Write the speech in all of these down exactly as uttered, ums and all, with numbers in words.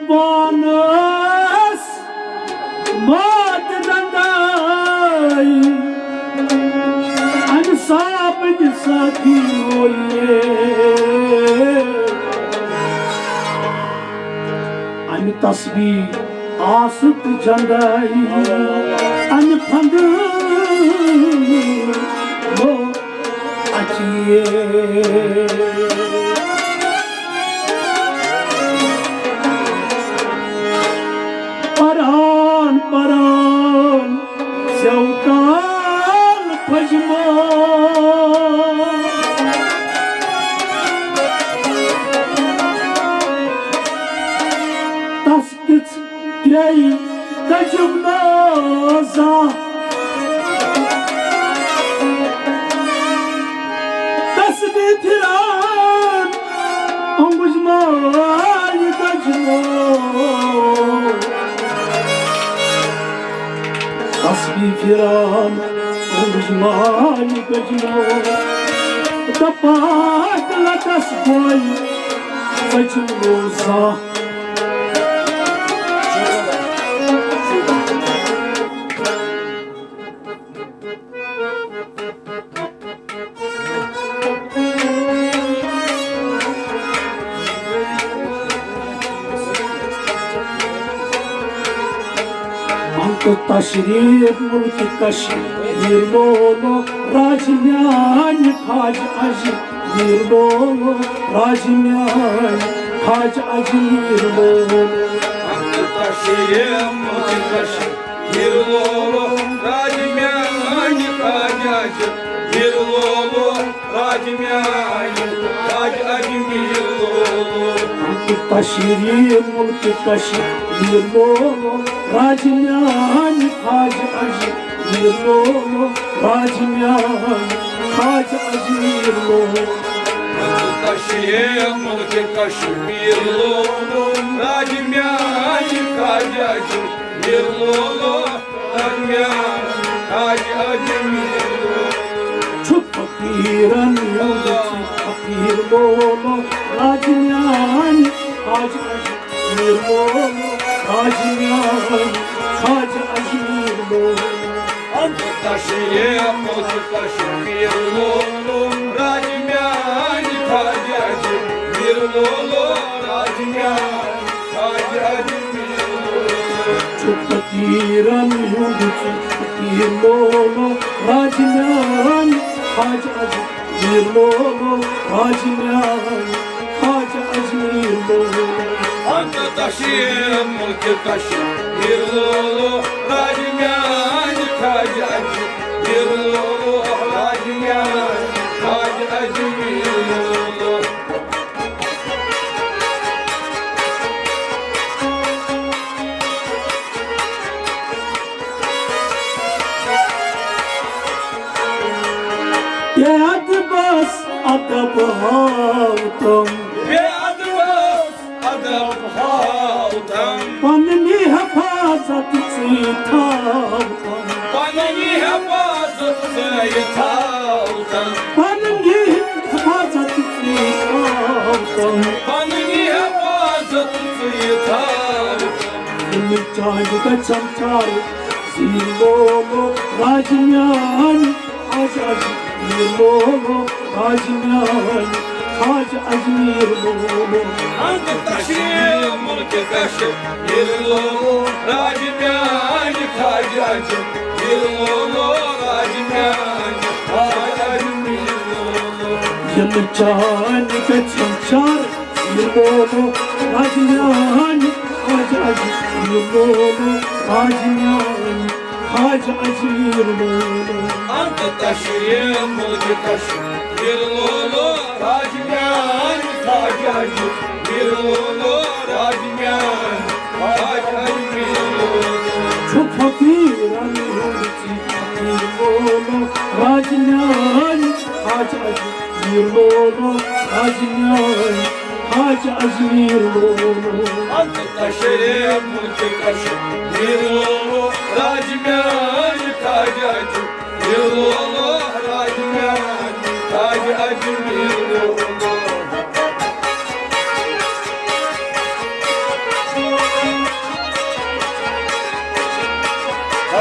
پانس مات رندائی، امہِ صابنہِ سۭتی ہوئیے۔ امہِ تسبیح آسہٕ تہٕ جندائی، امہِ پھندٕ لوگ اچیے۔ پران پران زیوکال پھجمو۔ تس کِژھ گٔے تجمنازا۔ تسبیح پھران انگُج مالہِ گجمو۔ تسبیح پھران انگُج مالہِ گجمو۔ دپاک لتس بوے ژجمو زانٛہہ۔ انت تشریف ملک کشمیر لولو راج میانہِ خواجہ اجمیر لولو راج میانہِ خواجہ اجمیر لولو۔ انت تشریف ملک کشمیر لولو راج میانہِ خواجہ اجمیر لولو راج میانہِ خواجہ اجمیر لولو۔ انت تشریف ملک کشمیر لولو راج میانہِ خواجہ اجمیر لولو راج میانہِ خواجہ اجمیر لولو۔ انت تشریف ملک کشمیر لولو راج میانہِ خواجہ اجمیر لولو۔ چھُ فقیٖرن ہُنٛد فقیٖر لولو راج میانہِ خواجہ اجمیر لولو راج میانہِ خواجہ اجمیر لولو۔ انت تشریف ملک کشمیر لولو راج میانہِ خواجہ اجمیر لولو راج میانہِ خواجہ اجمیر لولو۔ چھُ فقیٖرن ہُنٛد ژٕ فقیٖر لولو راج میانہِ خواجہ اجمیر لولو راج میانہِ خواجہ اجمیر لولو۔ انت تشریف ملک کشمیر لولو راج میانہِ خواجہ اجمیر لولو راج میانہِ خواجہ اجمیر لولو۔ بے ادبس ادب ہاو تم۔ بے ادبس ادب ہاو تم۔ پننی حفاظت ژٕے تھاو تم۔ پننی حفاظت ژٕے تھاو تم۔ پننی حفاظت ژٕے تھاو تم۔ پننی حفاظت ژٕے تھاو تم۔ یِم چانہِ گژھن چارٕ زیٖر لولو راج میانہِ خواجہ اجمیر لولو راج میانہِ خواجہ اجمیر لولو۔ انت تشریف ملک کشمیر لولو راج میانہِ خواجہ اجمیر لولو راج میانہِ خواجہ اجمیر لولو۔ یِم چانہِ گژھن چارٕ زیٖر لولو راج میانہِ خواجہ اجمیر لولو راج میانہِ خواجہ اجمیر لولو۔ انت تشریف ملک کشمیر لولو راج میانہِ خواجہ اجمیر لولو راج میانہِ خواجہ اجمیر لولو۔ چھُ فقیٖرن ہُنٛد ژٕ فقیٖر لولو راج میانہِ خواجہ اجمیر لولو راج میانہِ خواجہ اجمیر لولو۔ انت تشریف ملک کشمیر لولو راج میانہِ خواجہ اجمیر لولو راج میانہِ خواجہ اجمیر لولو۔ چھُ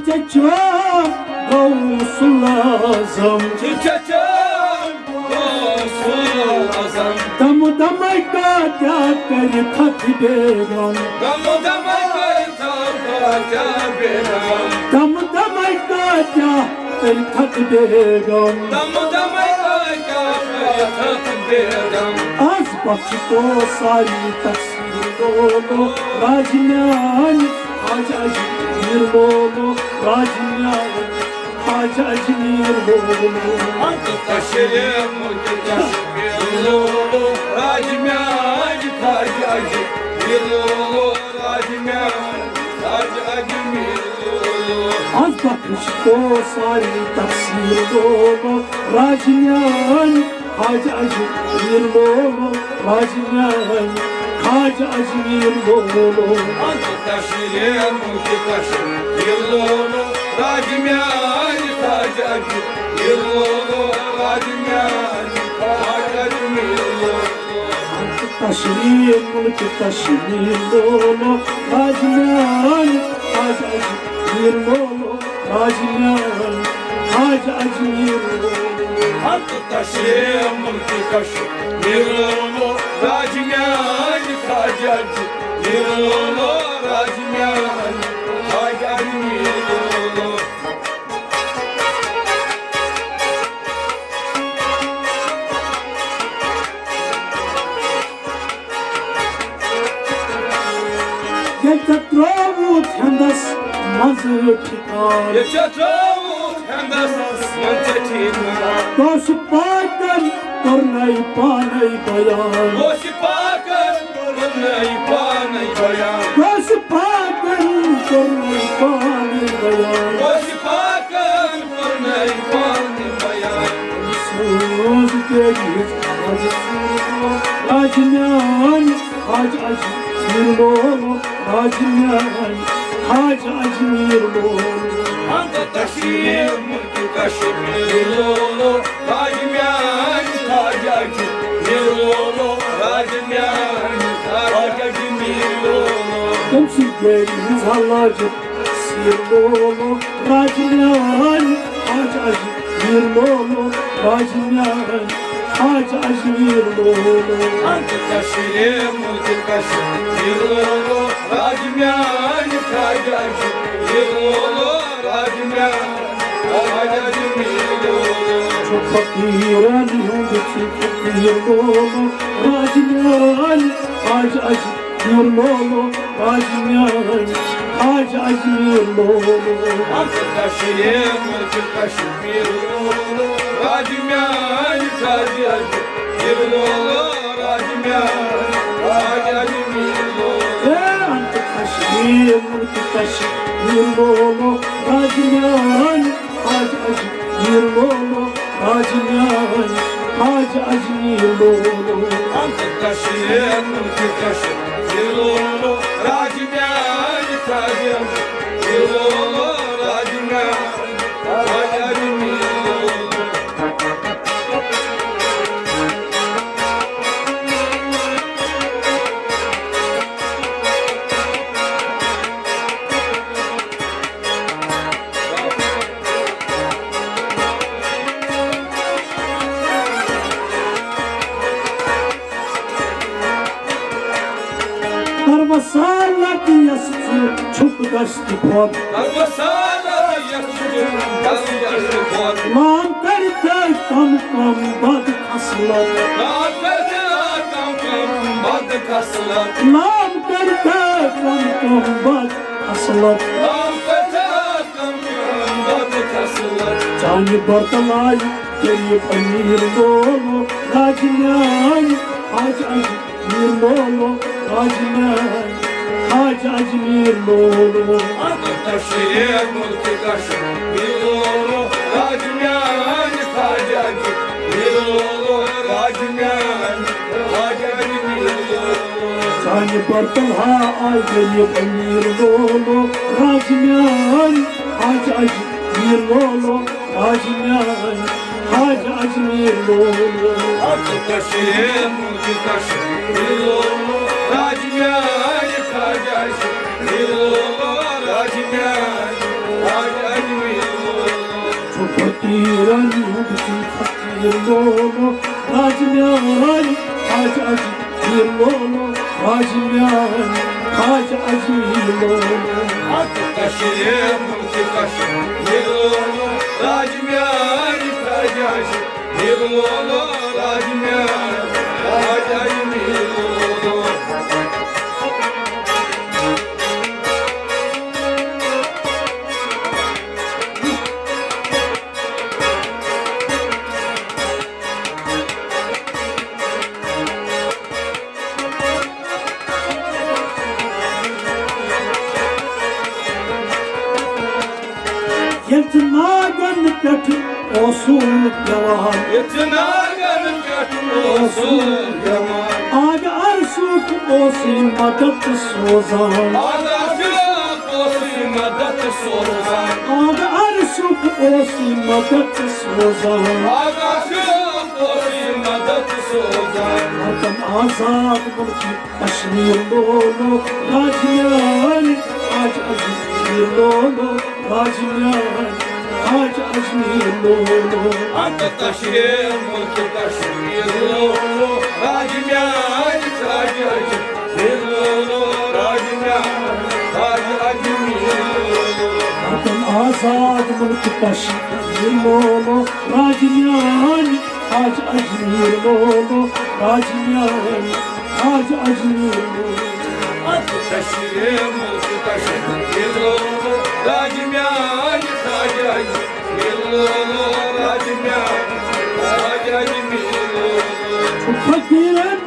ژےٚ چاک غوث الاعظم۔ چھُ ژےٚ چاک غوث الاعظم۔ دم دمے کاتیا کرِ تھتھ بیگم۔ دم دمے کاتیا کرِ تھتھ بیگم۔ دم دمے کاتیا کرِ تھتھ بیگم۔ دم دمے کاتیا کرِ تھتھ بیگم۔ از بخش تو ساری تقسیم۔ لولو راج میانہِ، خواجہ اجمیر لولو راج میانہِ، خواجہ اجمیر لولو۔ انت تشریح ملک کشمیر لولو راج میانہِ، خواجہ اجمیر لولو راج میانہِ، خواجہ اجمیر لولو۔ از بخش تو ساری تقسیم لولو راج میانہِ، خواجہ اجمیر لولو راج میانہِ، خواجہ اجمیر لولو۔ انت تشریح ملک کشمیر لولو راج میانہِ، خواجہ اجمیر لولو راج میانہِ، خواجہ اجمیر لولو۔ انت تشریح ملک کشمیر لولو راج میانہِ، خواجہ اجمیر لولو راج میانہِ، خواجہ اجمیر لولو۔ انت تشریح ملک کشمیر لولو راج میانہِ، خواجہ اجمیر لولو راج میانہِ، خواجہ اجمیر لولو۔ ییٚلہِ ژےٚ ترٛووُتھ ہٮ۪نٛدس منٛزٕ ٹھِکان۔ ییٚلہِ ژےٚ ترٛووُتھ ہٮ۪نٛدس منٛزٕ ٹھِکان۔ گوٚو سُہ پاکن کوٚرنَے پانے بیان۔ گوٚو سُہ پاکن کوٚرنَے پانے بیان۔ گوٚو سُہ پاکن کوٚرنَے پانے بیان۔ گوٚو سُہ پاکن کوٚرنَے پانے بیان۔ سوز تیٚلہِ راج میانہِ، خواجہ اجمیر لولو راج میانہِ، خواجہ اجمیر لولو۔ انت تشریح ملک کشمیر لولو راج میانہِ، خواجہ اجمیر لولو راج میانہِ، خواجہ اجمیر لولو۔ تٔمۍ سٕنٛدِ گرِ ہٕنٛز حلاجت سیر لولو راج میانہِ، خواجہ اجمیر لولو راج میانہِ، خواجہ اجمیر لولو۔ انت تشریح ملک کشمیر لولو راج میانہِ، خواجہ اجمیر لولو راج میانہِ، خواجہ اجمیر لولو۔ چھُ فقیرن ہُنٛد چھُ فقیر لولو راج میانہِ، خواجہ اجمیر اجمیر لولو، راج میانہِ، خواجہ اجمیر لولو۔ انت تشریح ملک کشمیر لولو، راج میانہِ، خواجہ اجمیر لولو، راج میانہِ، خواجہ اجمیر لولو۔ اے انت تشریح ملک کشمیر لولو، راج میانہِ، خواجہ اجمیر لولو، راج میانہِ، خواجہ اجمیر لولو۔ انت تشریح ملک کشمیر لولو، راج میانہِ، خواجہ اجمیر لولو، راج میانہِ، خواجہ اجمیر لولو۔ در وسالت یس ژٕ چھُکھ دست کھۄت۔ در وسالت یس ژٕ چھُکھ دست کھۄت۔ لام کر تہٕ کم کم بد خصلت۔ لام کر تہٕ کم کم بد خصلت۔ لام کر تہٕ کم کم بد خصلت۔ لام کر تہٕ کم کم بد خصلت۔ چانہِ برتلایہِ غریب امیر لولو، راج میانہِ، خواجہ اجمیر لولو، راج میانہِ، خواجہ اجمیر لولو۔ انت تشریح ملک کشمیر لولو، راج میانہِ، خواجہ اجمیر لولو، راج میانہِ، خواجہ اجمیر لولو۔ چانہِ برتل ہا آے غریب امیر لولو، راج میانہِ، لولو، راج میانہِ خواجہ اجمیر لولو۔ حق کشے ملک کش لولو، راج میانہِ خواجہ اجمیر لولو، راج میانہِ خواجہ اجمیر لولو۔ چھُ فقیرن ہُنٛد تہِ فقیر لولو، راج میانہِ خواجہ اجمیر لولو، راج میانہِ خواجہ اجمیر لولو۔ حق کشے ملک کش لولو، راج میانہِ خواجہ اجمیر لولو، راج میانہِ خواجہ اجمیر لولو۔ ییٚتہِ ناگن پٮ۪ٹھ اوسُم پٮ۪وان۔ ییٚتہِ ناگن پٮ۪ٹھ اوسُم پٮ۪وان۔ آگہٕ عرشُک اوسُے مدد سوزان۔ آگہٕ عرشُک اوسُے مدد سوزان۔ آگہٕ عرشُک اوسُے مدد سوزان۔ آگہٕ عرشُک اوسُے مدد سوزان۔ وطن آزاد ملک کشمیر لولو، راج میانہِ خواجہ اجمیر لولو، راج میانہِ خواجہ اجمیر لولو۔ حق کشے ملک کشمیر لولو، راج میانہِ خواجہ اجمیر لولو، راج میانہِ خواجہ اجمیر لولو۔ وطن آزاد ملک کشمیر لولو، راج میانہِ خواجہ اجمیر لولو، راج میانہِ خواجہ اجمیر لولو۔ حق کشے ملک کشمیر لولو، راج میانہِ خواجہ اجمیر لولو، راج میانہِ خواجہ اجمیر لولو۔ فقیرن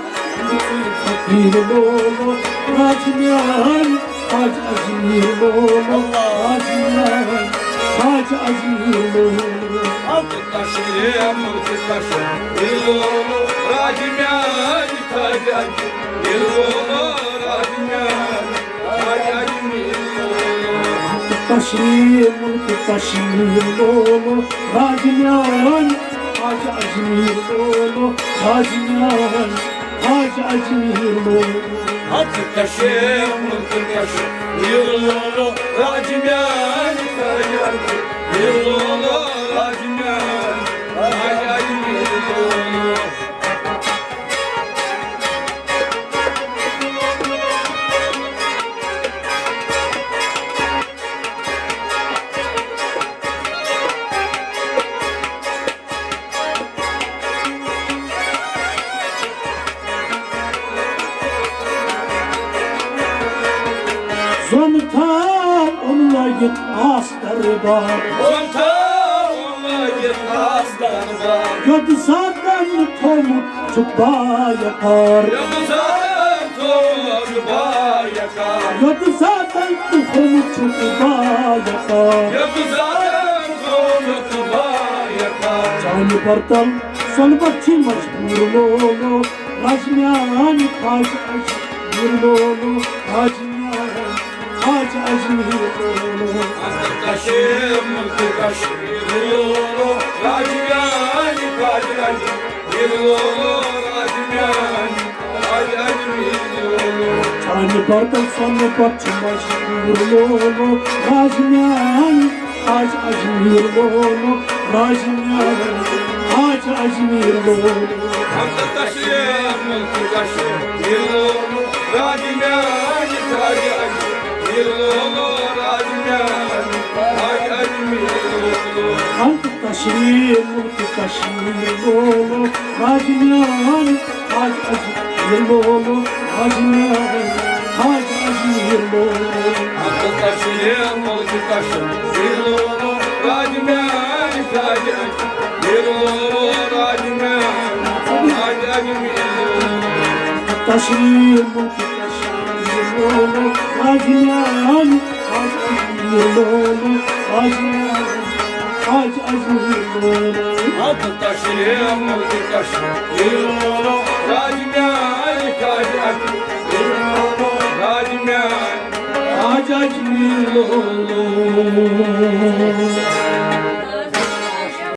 فقیر لولو، راج میانہِ خواجہ اجمیر لولو، راج میانہِ خواجہ اجمیر لولو۔ حق کشے ملک کشمیر لولو، راج میانہِ خواجہ اجمیر لولو، راج میانہِ خواجہ اجمیر لولو۔ حق کشے ملک کشمیر لولو، راج میانہِ خواجہ اجمیر لولو، راج میانہِ خواجہ اجمیر لولو۔ حق کشے ملک کشمیر لولو، راج میانہِ خواجہ اجمیر لولو، راج میانہِ خواجہ اجمیر لولو۔ زۄن تھاوُن لٲگِتھ آس دربار۔ زۄن تھاوُن لٲگِتھ آس دربار۔ یوٚت زاتن تھوٚومُت چھُ بایکار۔ یوٚت زاتن تھوٚومُت چھُ بایکار۔ یوٚت زاتن تھوٚومُت چھُ بایکار۔ یوٚت زاتن تھوٚومُت چھُ بایکار۔ چانہِ برتل سۄنہٕ بٹھ چھِ مجبوٗر لولو، راج میانہِ خواجہ اجمیر لولو، راج میانہِ خواجہ اجمیر لولو۔ حق کشے ملک کشمیر لولو، راج میانہِ خواجہ اجمیر لولو، راج میانہِ خواجہ اجمیر لولو۔ چانہِ برتل سۄنہٕ بٹھ چھِ مجبوٗر لولو، راج میانہِ خواجہ اجمیر لولو، راج میانہِ خواجہ اجمیر لولو۔ حق کشے ملک کشمیر لولو، راج میانہِ خواجہ اجمیر لولو، راج میانہِ خواجہ اجمیر لولو۔ حق کشے ملک کشمیر لولو، راج میانہِ خواجہ اجمیر لولو، راج میانہِ خواجہ اجمیر لولو۔ حق کشے ملک کشمیر لولو، راج میانہِ خواجہ اجمیر لولو، راج میانہِ خواجہ اجمیر لولو۔ کشمیر ملک کشمیر لولو، راج میانہِ خواجہ اجمیر لولو، راج میانہِ خواجہ اجمیر لولو۔ حق کشے ملک کشمیر لولو، راج میانہِ خواجہ اجمیر لولو، راج میانہِ خواجہ اجمیر لولو۔